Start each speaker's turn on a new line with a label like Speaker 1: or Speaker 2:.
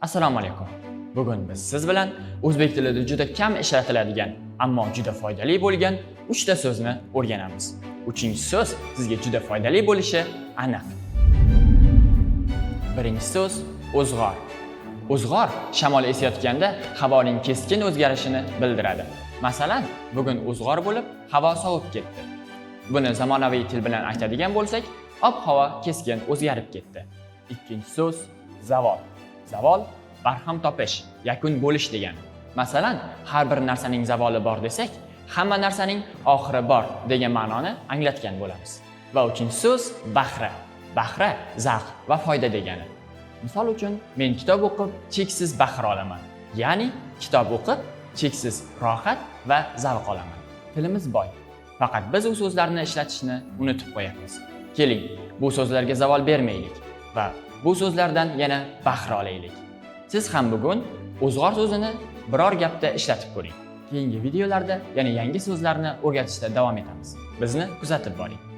Speaker 1: Assalomu alaykum. Bugun biz siz bilan o'zbek tilida juda kam ishlatiladigan, ammo juda foydali bo'lgan 3 ta so'zni o'rganamiz. Uchinchi so'z sizga juda foydali bo'lishi aniq. Birinchi so'z o'zg'or. O'zg'or shamol esayotganda havoning keskin o'zgarishini bildiradi. Masalan, bugun o'zg'or bo'lib, havo sovib ketdi. Buni zamonaviy til bilan aytadigan bo'lsak, ob-havo keskin o'zgarib ketdi. Ikkinchi so'z zavol. Zavol barham topish, yakun bo'lish degani. Masalan, har bir narsaning zavoli bor desak, hamma narsaning oxiri bor degan ma'noni anglatgan bo'lamiz. Va uchinchi so'z bahra. Bahra zavq va foyda degani. Misol uchun, men kitob o'qib cheksiz bahra olaman. Ya'ni kitob o'qib cheksiz rohat va zavq olaman. Tilimiz boy. Faqat biz u so'zlarni ishlatishni unutib qo'yapmiz. Keling, bu so'zlarga zavol bermaylik va bu so'zlardan yana bahra olaylik. Siz ham bugun o'zg'or so'zini biror gapda ishlatib ko'ring. Keyingi videolarda yana yangi so'zlarni o'rgatishda davom etamiz. Bizni kuzatib boring.